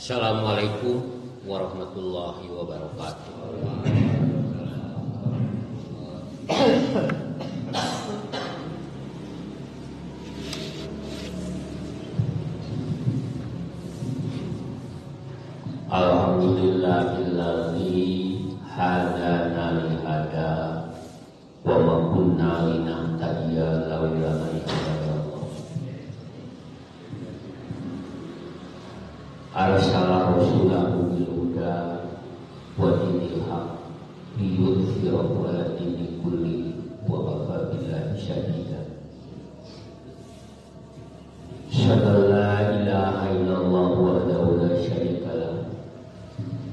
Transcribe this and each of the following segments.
Assalamualaikum warahmatullahi wabarakatuh. Alhamdulillahilladzi hadana li hada wa ma kunna linahtadiya laula an hadana Allah. Arsala rasulahu bil huda wa dinil haq liyudhhirahu 'ala dini kulli wa kafa billahi syahida. Asyhadu an la ilaha illallah wahdahu la syarika lah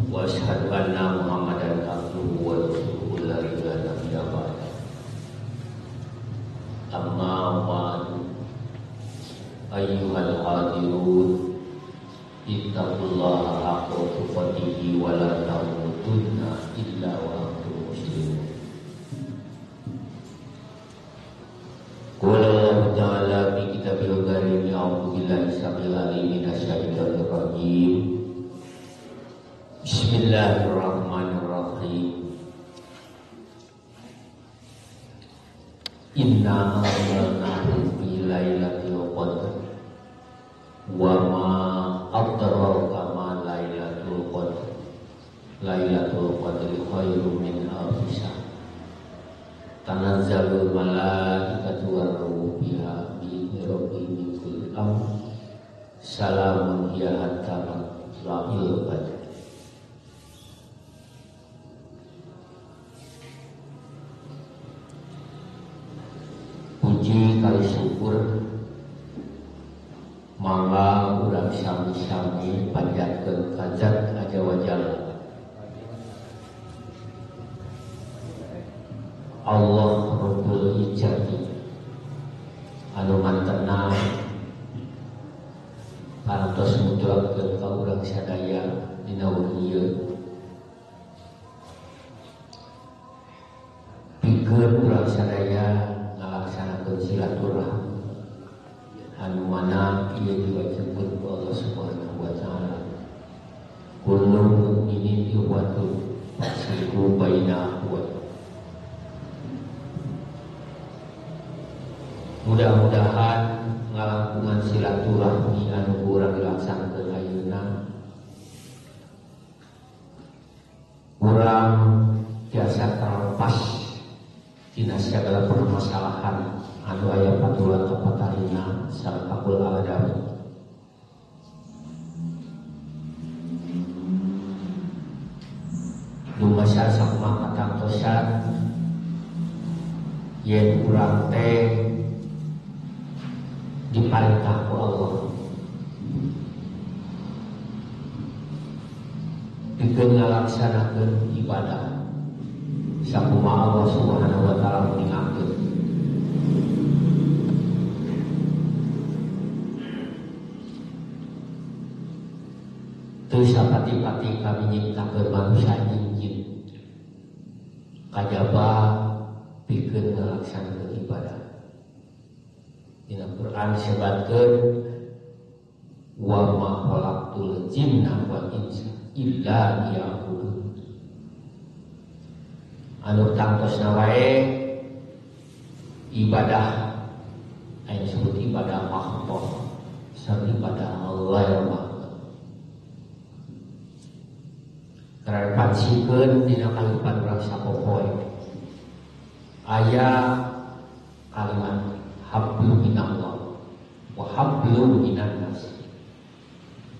wa asyhadu anna Muhammadan abduhu wa rasuluhu la nabiyya ba'da. Amma ba'du, ayyuhal hadirun, ittaqullaha haqqa tuqatih wa la tamutunna illa wa antum muslimun. Qala Allahu ta'ala fi kitabil karim, a'udzu billahi samil alim minasyaitonir rajim. Bismillahirrahmanirrahim. Inna anzalnahu fi lailatul qadr wa ma adraka ma lailatul qadr. Lailatul qadri khairum min alfi syahr. Tanazzalul malaikatu war-ruhu fiha bi rabbihim min kulli amr. Salamun hiya hatta matla'il fajr. Puji kali syukur mangga urang sami-sami panjatkeun ka Zat Azza wa Jalla. Allah Rabbul Izzati anu mantena parantos mutlakkeun ka urang sadaya dina wengi ieu. Pikeun urang sadaya ngalaksanakeun silaturahmi anu mana ieu diwajibkeun ku Allah Subhanahu wa taala. Kullu mu'minin ikhwatun faslihu baina akhwat. Mudah-mudahan ngalangkungan silaturahmi anu urang dilaksanakeun ayeuna urang tiasa terlepas tina segala permasalahan anu aya patulan kapatarina sareng kakul aladawi. Dumasar sakumaha katangtosan yen urang teh diparintah ku Allah pikeun ngalaksanakeun ibadah sakumaha Allah Subhanahu wa taala mengingatkeun. Teu sapati-pati kami nyiptakeun manusia jeung jin kajaba pikeun ngalaksanakeun ibadah. Dina Quran disebatkeun wa ma khalaqtul jinna wal insa illa liya'budun. Anu tangtosna wae ibadah aya disebut ibadah mahdhah sareng ibadah ghair mahdhah. Karepansikeun dina kahirupan urang sapopoe aya kalimat hablum minallah wa hablum minan nas,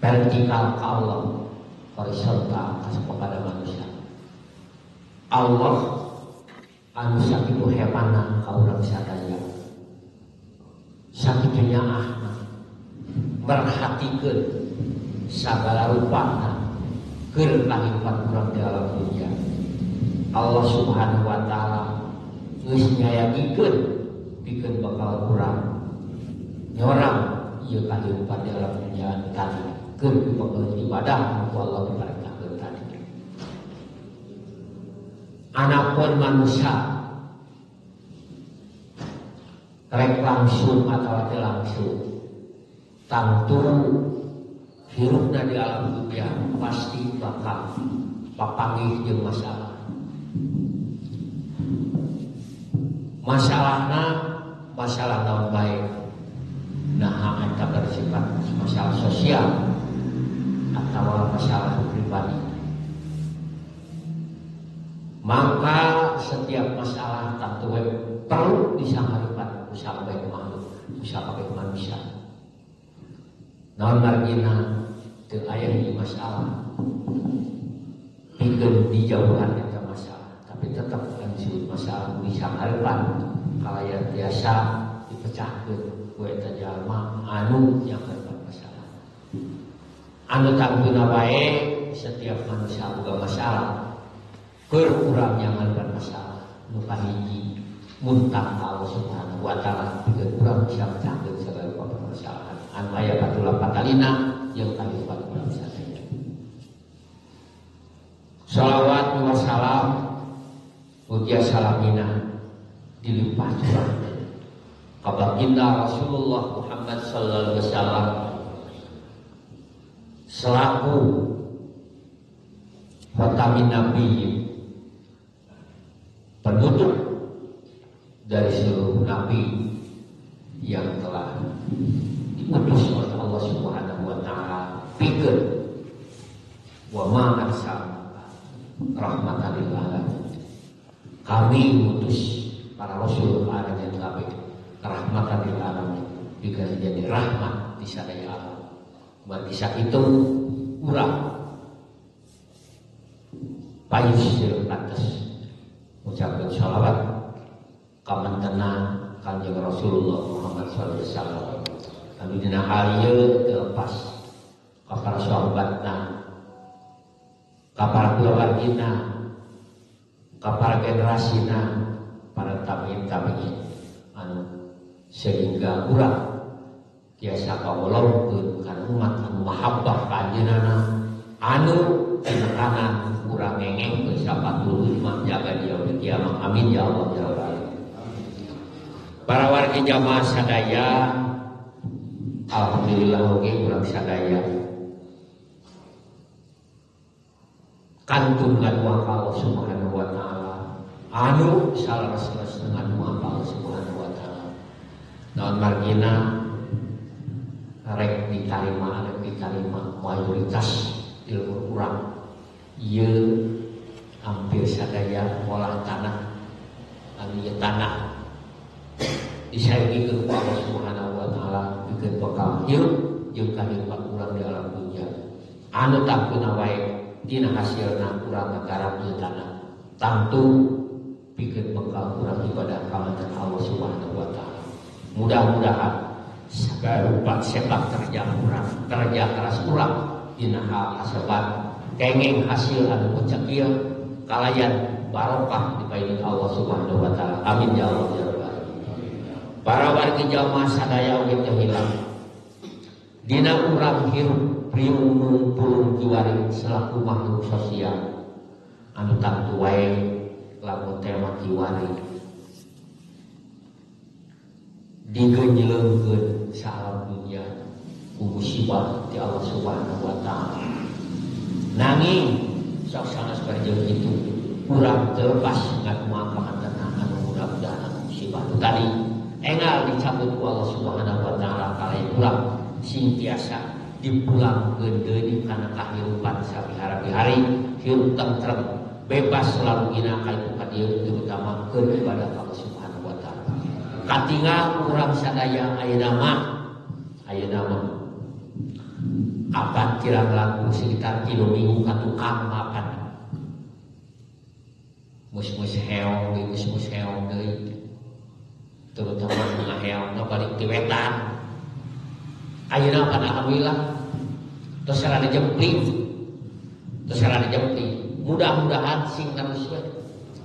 vertikal ka Allah, horizontal kepada manusia. Allah anu sakitu hemana ka urang sadaya, sakitu nyaahna merhatikeun sagala rupana keur kahirupan urang di alam dunia. Allah Subhanahu wa taala geus nyayangikeun pikeun bakal urang nyorang ieu kahirupan di alam dunia tadi keur bakal ibadah ku Allah diperintahkeun tadi. Anapun manusia rek langsung atau teu langsung tangtu Hirupna di alam dunia pasti bakal papanggih jeung masalah. Masalahna masalah naon bae. Nah, eta bersifat masalah sosial atau masalah pribadi. Maka setiap masalah tentu perlu disanghareupan ku sakabeh makhluk, ku sakabeh manusia. Naon margina teu aya hiji masalah pikeun dijauhan eta masalah, tapi tetap anu disebut masalah disanghareupan kalayan tiasa dipecahkeun ku eta jalma anu nyanghareupan masalah. Anu tangtuna wae setiap manusia boga masalah. Keur urang nyanghareupan masalah nu kahiji muntang ka Allah Subhanahu wa taala pikeun urang bisa mecahkeun sagala permasalahan anu aya patula patalina jeung kahirupan urang sadaya. Shalawat wa salam mugia salamina dilimpah curah ka baginda Rasulullah Muhammad sallallahu alaihi wasallam selaku khatamin nabiyyin, penutup dari seluruh nabi yang telah diutus oleh Allah Subhanahu wa taala pikeun wa ma arsalnaka rahmatan lil alamin. Kami utus para rasul ke arah yang kabeh rahmatan lil alamin, pikeun jadi rahmat di sadaya alam. Berarti sakitu urang payus jeung pantes ucapkeun shalawat kamentena Kanjeng Rasulullah Muhammad sallallahu alaihi wasallam. Anu dina hal ieu teu lepas ka para sahabatna, ka para kulawargina, ka para generasina, para tabiin tabiin anu sehingga urang tiasa kawolongkeun kana umat anu mahabbah ka anjeunna anu tinekanan urang ngengengkeun sapatul mah jaga dia di kiamat. Amin ya Allah ya Rabbal alamin. Para wargi jamaah sadaya, alhamdulillah oge urang sadaya kantun ngadua ka Allah Subhanahu wa taala anu salaras-laras ngadua ka Allah Subhanahu wa taala. Naon margina rek ditarima mayoritas ilmu urang ieu hampir sadaya ngolah tanah anu ieu tanah disayangikeun ku Allah Subhanahu wa taala pikeun bekal hirup jeung kahirupan urang di alam dunia. Anu tangtuna wae dina hasilna urang ngagarap ieu tanah tangtu pikeun bekal urang ibadah ka Allah Subhanahu wa taala. Mudah-mudahan segala rupa sepak terjang urang, kerja keras urang dina hal kasebat kenging hasil anu puncak ieu kalayan barokah dipainin Allah Subhanahu wa taala. Amin ya Allah ya Rabbal alamin. Para wargi jamaah sadaya oge teu hilang dina urang hirup riung pulung kiwari selaku makhluk sosial anu tangtu wae lamun tema kiwari digenjleungkeun saalam dunia ku musibah ti Allah Subhanahu wa taala. Nanging sok sanes barjeuh kitu urang teu lepas ngakumaha kamantenan anu mudah-mudahan musibah nu tadi engal dicabut ku Allah Subhanahu wa taala kalayan urang sing tiasa dipulangkeun deui kana kahirupan sabihari-hari hirup tentrem bebas selalu gina ka itu ka dieu terutama keur ibadah ka Allah Subhanahu wa taala. Katingal urang sadaya ayeuna mah apan kirang langkung sekitar 3 minggu ka tukang mapan mus-mus heong deui, mus-mus heong deui, terutama ngaheongna balik ti wetan. Ayeuna kan alhamdulillah tos rada jempling, tos rada jempling. Mudah-mudahan sing terus we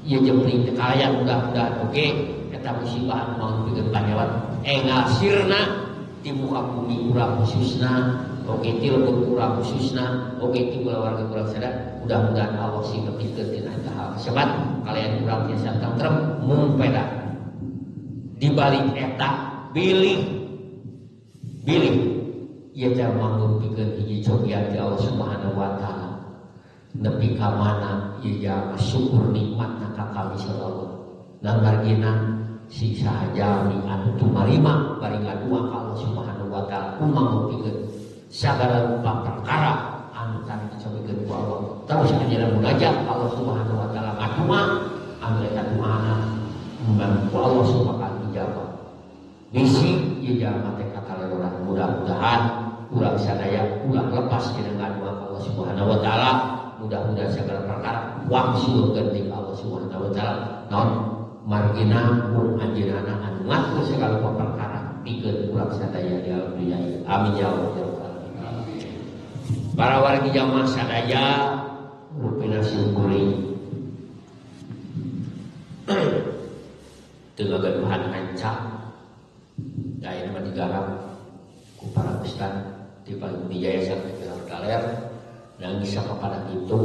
ieu jempling teh kalayan mudah-mudahan oge eta musibah anu maung pikeun panyawat engal sirna di muka bumi urang khususna oge ti lembur urang khususna oge ti kulawarga urang sadaya. Mudah-mudahan Allah sing nepikeun tina eta hal kasebat kalayan urang tiasa tentrem mung peda di balik eta bilih bilih Ieu teh mangrupikeun hiji cobian ti Allah Subhanahu wa taala. Nepi ka mana ieu jalma syukur nikmatna ka kami Allah. Dan margina siksa jalmi anu tumarima bari ngadua ka Allah Subhanahu wa taala kumangrupikeun sagala rupa perkara anu tadi dicobikeun ku Allah. Terus anjeunna munajat Allah Subhanahu wa taala ngadua anu eta doana ku Allah Subhanahu ijabah. Bisi ieu jalma teh kataleroran mudah-mudahan urang sadaya ulah lepas dina ngadua ka Allah Subhanahu wa taala. Mudah-mudahan segala perkara wangsulkeun ti Allah Subhanahu wa taala. Naon margina mung anjeunna anu ngatur segala perkara pikeun urang sadaya di alam dunya. Amin ya Allah ya rabbal alamin. Para wargi jamaah sadaya rupina syukuri teu ngagaduhan kanca da mah digarap ku para ustad di Bumi Jaya sampai ke Kaler dan bisa kepada itu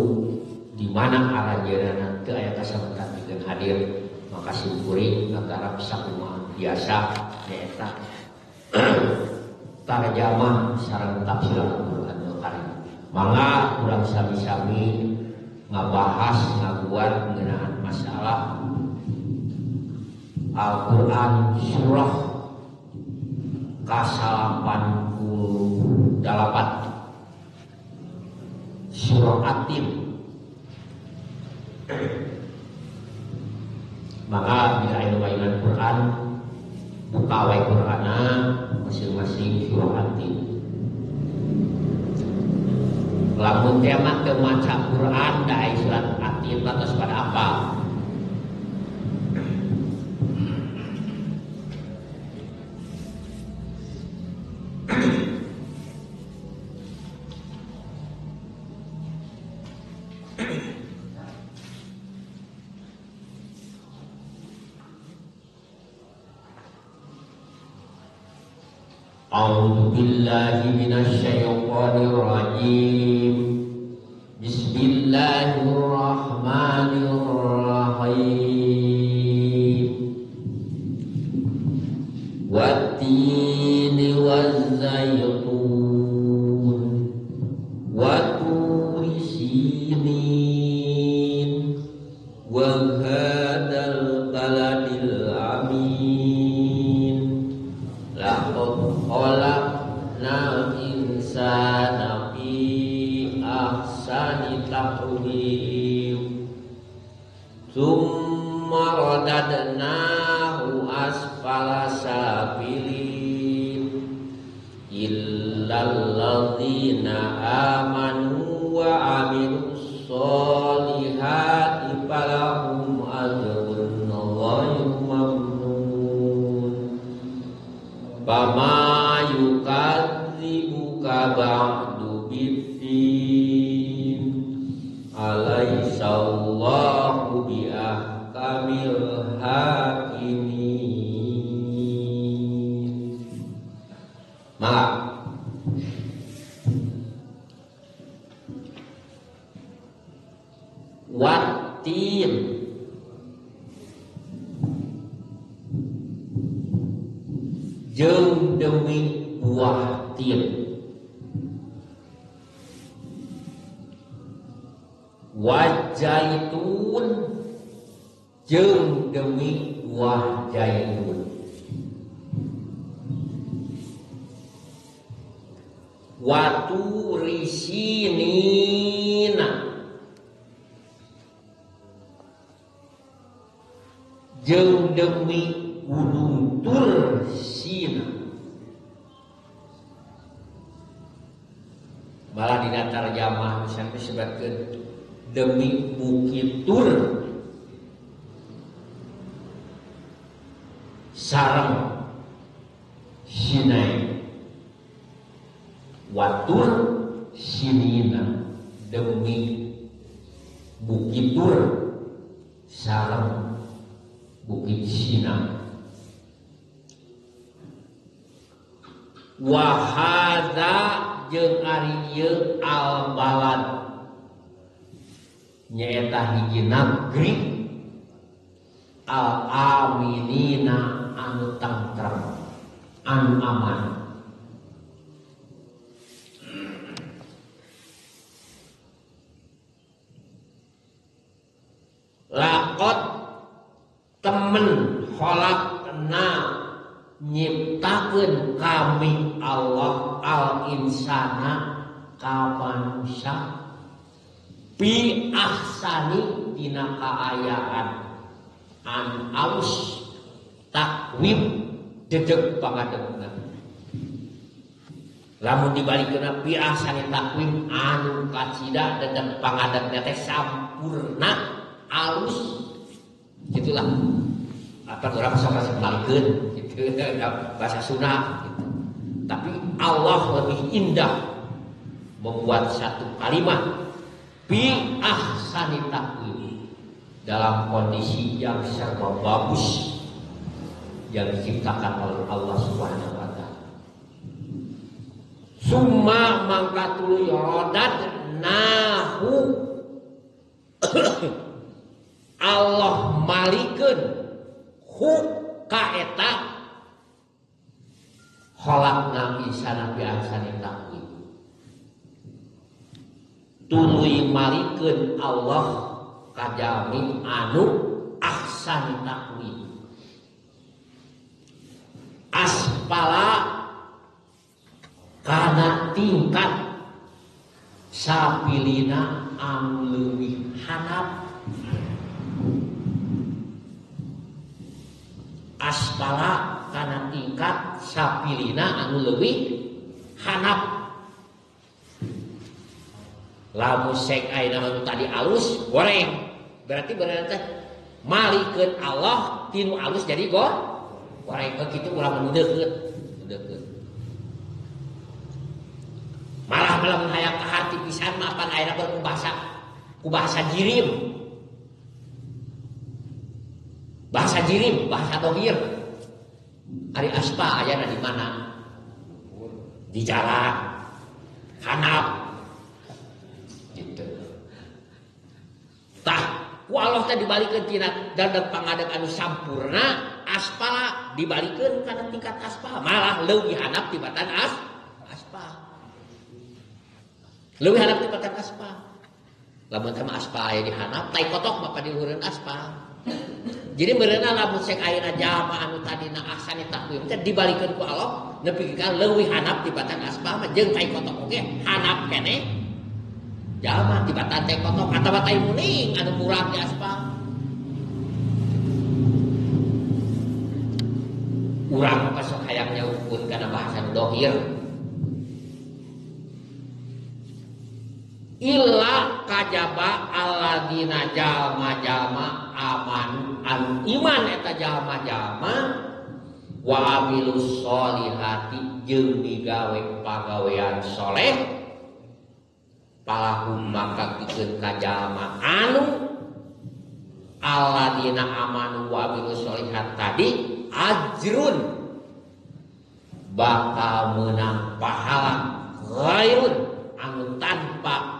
di mana aranjeunna teu aya kasametan pikeun hadir maka syukuri ngagarap sakumaha biasa nyaeta tarjamah sareng tafsir Al-Qur'anul Karim. Mangga urang sami-sami ngabahas ngaguar ngeunaan masalah Al-Qur'an surah ka-88 surah At-Tin. Maka bila aya mainan Quran buka wae Qur'ana masing-masing surah At-Tin. Lamun teh mah teu maca Quran da aya surat At-Tin batas pada apa? A'udzu billahi minasyaitonir rajim. Bismillahirrahmanirrahim. Wat-tini waz-zaytun wa turi sinin wa hadzal baladil amin. Laqad khalaqnal insana fi ahsani taqwim tsumma radadnahu asfala safilin illal ladzina amanu wa amilus solihati falahum ajrun ghairu mamnun. Fama yukadzibuka ba'du biddin alaisallahu biahkamil hakimin. Maka watin jeung demi buah tin, wajaitun jeung demi buah jaitun, waturisinina jeung demi gunung Tur Sina. Malah dina tarjamah misalnya disebutkeun demi bukit Tur sareng Sinai, watur sinina demi bukit Tur sareng bukit Sina. Wahada jeung ari ieu al balad nyaeta hiji nagri al aminina anu tangtrem anu aman. Laqad temen khalaqna nyiptakeun kami Allah al insana ka manusia bi ahsani dina kaayaan an alus takwim dedeg pangadegna. Lamun dibalikeun bi ahsani takwim anu kacida dedeg pangadegna teh sampurna alus gitulah. Apa orang sok balikeun gitu bahasa Sunda gitu. Tapi Allah lebih indah membuat satu kalimat bi ahsani takwim dalam kondisi yang serba bagus yang diciptakan oleh Allah Subhanahu wa taala. Summa mangka tuluy rodat nahu Allah malikeun hu ka eta khalaqna insana bi ahsani taqwim. Tuluy malikeun Allah ka jalmi anu ahsani taqwim. Aspala kana tingkat sabilina anu leuwih handap. Aspala kana tingkat sabilina anu leuwih handap. Lamun sek ayeuna mah tadi alus goreng, berarti bener teh malikeun Allah tinu alus jadi goreng. Kitu urang nu deukeut, deukeut. Malah lamun hayang ka hati pisan mah pan ayeuna ku bahasa jirim. Bahasa jirim, bahasa dohir. Ari aspa ayana di mana? Di jalan. Hanap. Gitu. Tah, ku Allah teh dibalikeun tina dadeg pangadeg anu sampurna, aspala dibalikeun kana tingkat aspa, malah leuwih handap tibatan aspa. Leuwih handap tibatan aspa. Lamun teh mah aspa aya di handap, tai kotok mah di luhureun aspa. Jadi mereuna lamun sek ayeuna jalma anu tadina ahsani taqwim teh dibalikeun ku Allah nepi ka leuwih handap tibatan aspa mah jeung tai kotok oge handap keneh. Jalma tibatan tai kotok atawa tai muning anu murah di aspa. Urang mah sok hayang nyaukeun kana bahasa dohir. Illa kajaba alladzina jalma-jalma amanu anu iman eta jalma-jalma wa amilus solihati jeung migawe pagawean soleh palahum maka pikeun ka jalma anu alladzina amanu wa amilus solihat tadi ajrun bakal menang pahala ghairun anu tanpa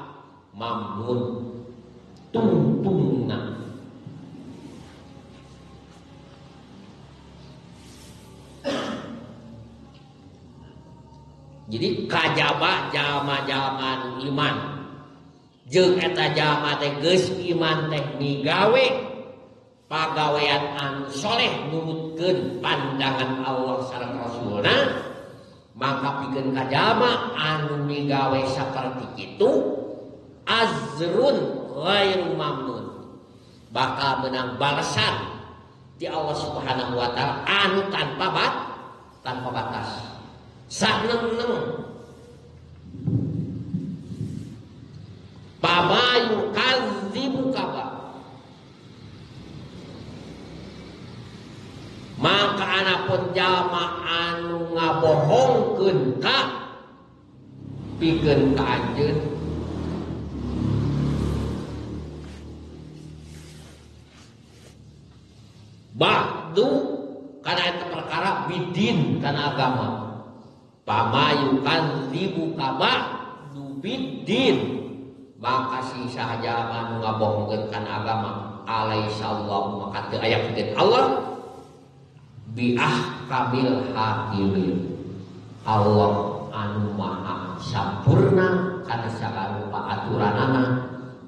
mamnun tungtungna. Jadi kajaba jalma-jalma anu iman jeung eta jalma teh geus iman teh migawe pagawean anu soleh nurutkeun pandangan Allah sareng Rasulna, maka pikeun ka jalma anu migawe saperti kitu azrun ghairu mamnun bakal menang balasan di Allah Subhanahu wa taala anu tanpa batas. Saneng-neng pamayu kadzibu kaba maka anapun jalma anu ngabohongkeun ka pikeun ka anjeun ba'du kana eta perkara bidin kana agama. Pamayu kadzibu kaba bidin maka si sahaja anu ngabohongkeun kana agama alaihissallahu maka teu aya pikeun Allah bi ahkamil hakimin. Allah anu maha sampurna kana sagala rupa aturanana,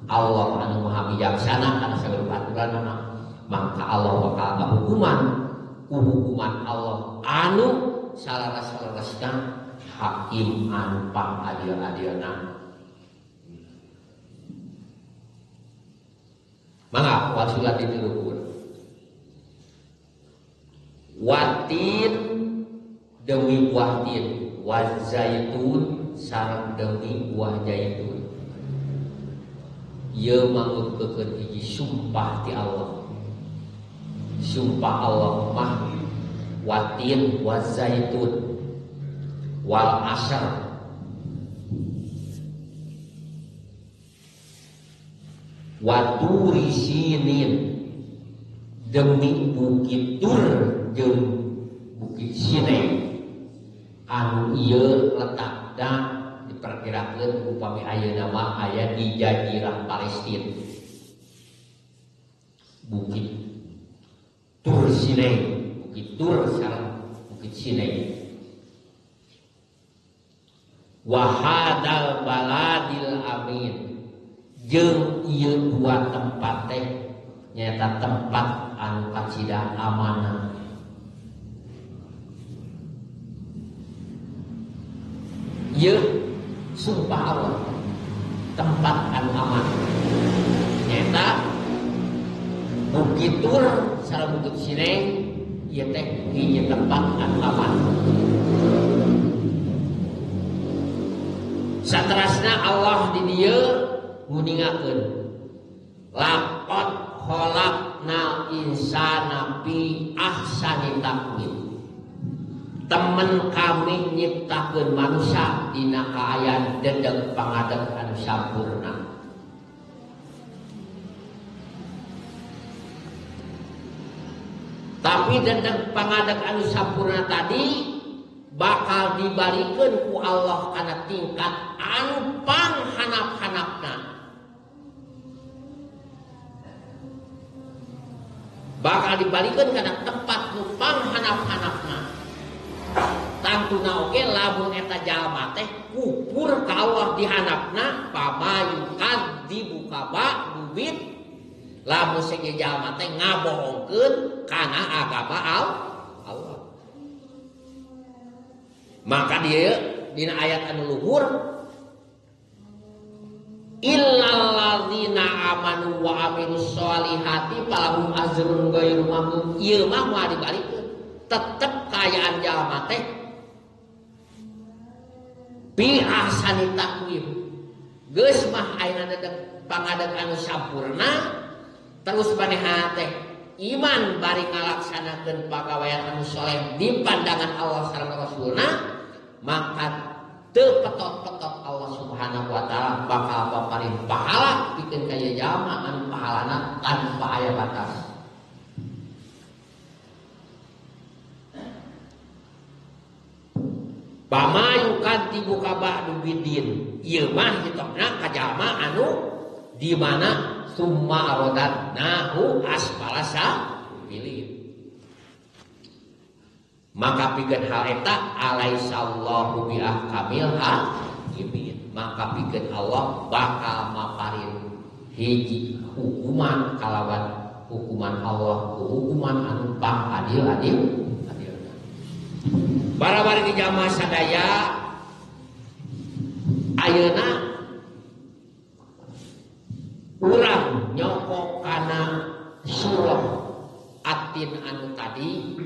Allah anu maha bijaksana kana sagala rupa aturanana. maka Allah bakal ngahukuman ku hukuman Allah anu salaras-salarasna hakim anu pangadil-adilna. Mangga wasulat ditilukur. Watin demi buah tin, wazaitun sareng demi buah zaitun. Ieu mangungkeun hiji sumpah ti Allah. Sumpah Allah mah watin wazaitun wal asr. Waturi sinin demi bukit Tur jeung bukit Sinai anu ieu letakna diperkirakeun upami ayeuna mah aya di jazirah Palestina. Bukit Tur Sinai, bukit Tur sareng bukit Sinai. Wahadal baladil amin jeung ieu dua tempat teh nyaeta tempat anu kacida amanah. Ieu sumpah Allah tempat anu aman nyaeta Bukit Tur sareng Bukit Sinai ieu teh hiji tempat anu aman. Saterasna Allah di dieu nguningakeun laqad khalaqnal insana fi ahsani taqwim. Temen kami nyiptakeun manusia dina kaayaan dedeg pangadeg anu sampurna. Tapi dedeg pangadeg anu sampurna tadi bakal dibalikeun ku Allah kana tingkat anu panghanap-hanapna. Bakal dibalikeun kana tempat nu panghanap-hanapna. Tangtuna oge lamun eta jalma teh kufur ka Allah dihanapna pamayukan dibuka ba dubit lamun seje jalma teh ngabohongkeun kana agama Allah. Maka dia dina ayat anu luhur illalladzina amanu wa amilus sholihati falahum ajrun ghairu mamnun. Ieu mah moal dibalikeun, tetep kaayaan jalma teh bi ahsani taqwim. Geus mah ayeuna dedeg pangadeg anu sampurna terus manehna teh iman bari ngalaksanakeun pagawean anu soleh di pandangan Allah sareng Rasulna, maka teu petot-petot Allah Subhanahu wa taala bakal paparin pahala pikeun ka ieu jalma anu pahalana tanpa aya batas. Bama yukadzibu ba'du bidin. Ieu mah hitobna ka jalma anu di mana summa arodatnahu asfala safilin. Maka pikeun hal eta alaisallahu bi ahkamil hakimin. Maka pikeun Allah bakal maparin hiji hukuman kalawan hukuman Allah, hukuman anu pangadil-adil. Para wargi jamaah sadaya ayeuna urang nyokok kana surah Atin anu tadi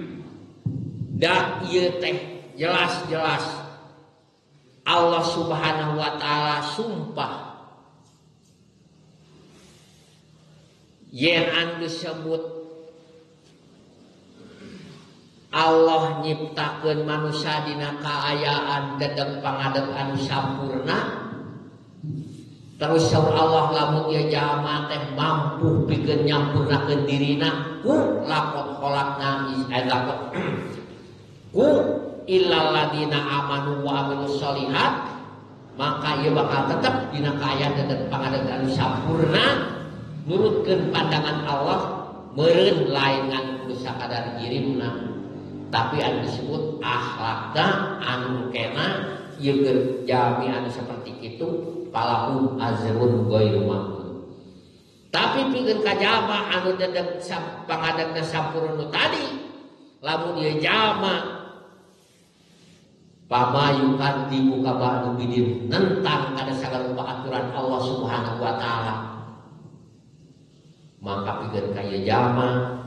da ieu teh jelas-jelas Allah Subhanahu wa taala sumpah yen anu disebut Allah nyiptakeun manusia dina kaayaan dedeg pangadeg anu sampurna. Terus saur Allah lamun ieu jalma teh mampu pikeun nyampurnakeun dirina ku laqad khalaqna laqad ku illal ladina amanu wa amilus sholihat, maka ieu bakal tetep dina kaayaan dedeg pangadeg anu sampurna nurutkeun pandangan Allah meureun lain ngan kudu sakadar irimna, tapi anu disebut akhlakna anu kena ieu keur jami anu seperti kitu palahum azrun ghairu mamnun. Tapi pikeun ka jalma anu dedeg pangadegna sampurna nu tadi, lamun ieu jalma pamayukan dibuka ba'du bidin nentang kana sagala rupa aturan Allah Subhanahu wa taala, maka pikeun ka ieu jalma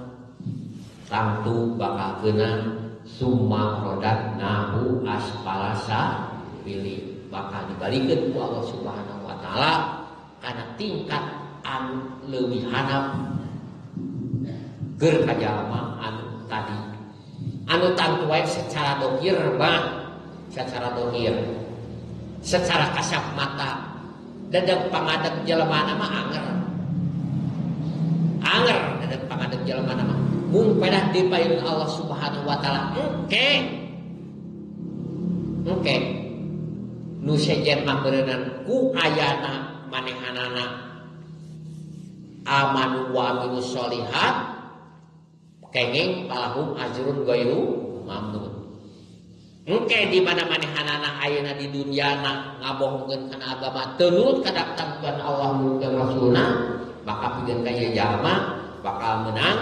tangtu bakal kena summa rodatnahu asfalasa pilih, bakal dibalikeun ku Allah Subhanahu wa taala kana tingkat anu leuwih handap keur ka jalma anu tadi anu tangtu wae secara dohir mah, secara dohir secara kasat mata dedeg pangadeg jelema mah anger anger dedeg pangadeg jelema mah mung pedah dipayun Allah Subhanahu wa taala engke engke nu sejen mah beureunan ku ayana manehanana amanu wa amilus sholihat kenging palahum ajrun ghairu mamnun. Engke di mana manehanana ayeuna di dunyana ngabohongkeun kana agama teu nurut ka katentuan Allah jeung Rasulna, maka pikeun ka ieu jalma bakal menang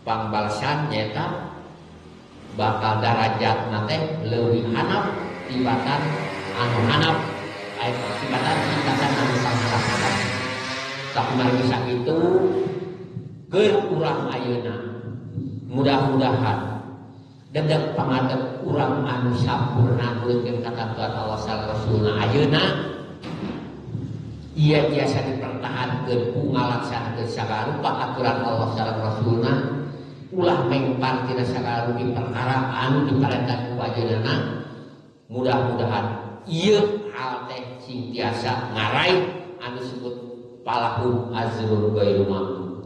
pangbalasan nyaeta bakal darajatna teh leuwih handap tibatan anu handap aya tibatan tingkatan anu panghandap. Sakumargi sakitu keur urang ayeuna mudah-mudahan dedeg pangadeg urang anu sampurna nurutkeun katentuan Allah sareng Rasulna ayeuna ieu tiasa dipertahankeun ku ngalaksanakeun sagala rupa aturan Allah sareng Rasulna, ulah mengpar tina sagala rupi perkara anu diparentah ku ayeunana. Mudah-mudahan ieu hal teh sing tiasa ngaraih anu disebut palahum azrul ghairu mamnun.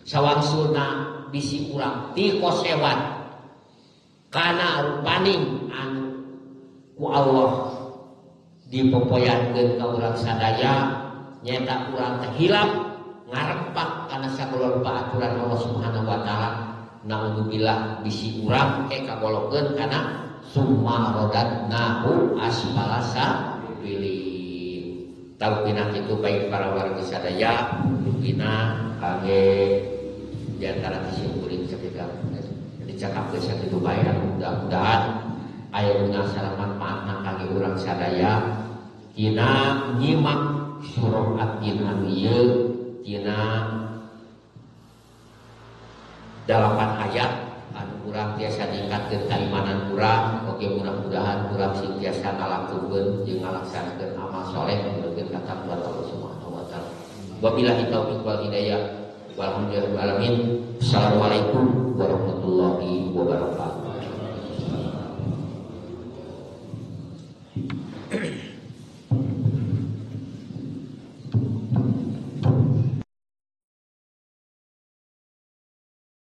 Sawangsulna bisi urang tikosewan kana rupaning anu ku Allah dipopoyankeun ka urang sadaya nyaeta urang teh hilap ngarempak kana sagala rupa aturan Allah Subhanahu wa taala. Naudzubillah bisi urang ke kagolokeun kana summa rodatnahu asfalasa pilih. Talpina kitu baik para wargi sadaya rupina kangge di antara disimpuling sakitu dicakapkeun sakitu bae, mudah-mudahan aya guna sareng manfaatna kangge urang sadaya tina nyimak surah At-Tin anu ieu tina 8 ayat anu urang tiasa ningkatkeun kaimanan urang. Oge mudah-mudahan urang sing tiasa ngalakukeun jeung ngalaksanakeun amal soleh nurutkeun katentuan Allah Subhanahu wa taala. Wabillahi taufiq wal hidayah. Walhamdulillahi rabbil alamin. Assalamualaikum warahmatullahi wabarakatuh.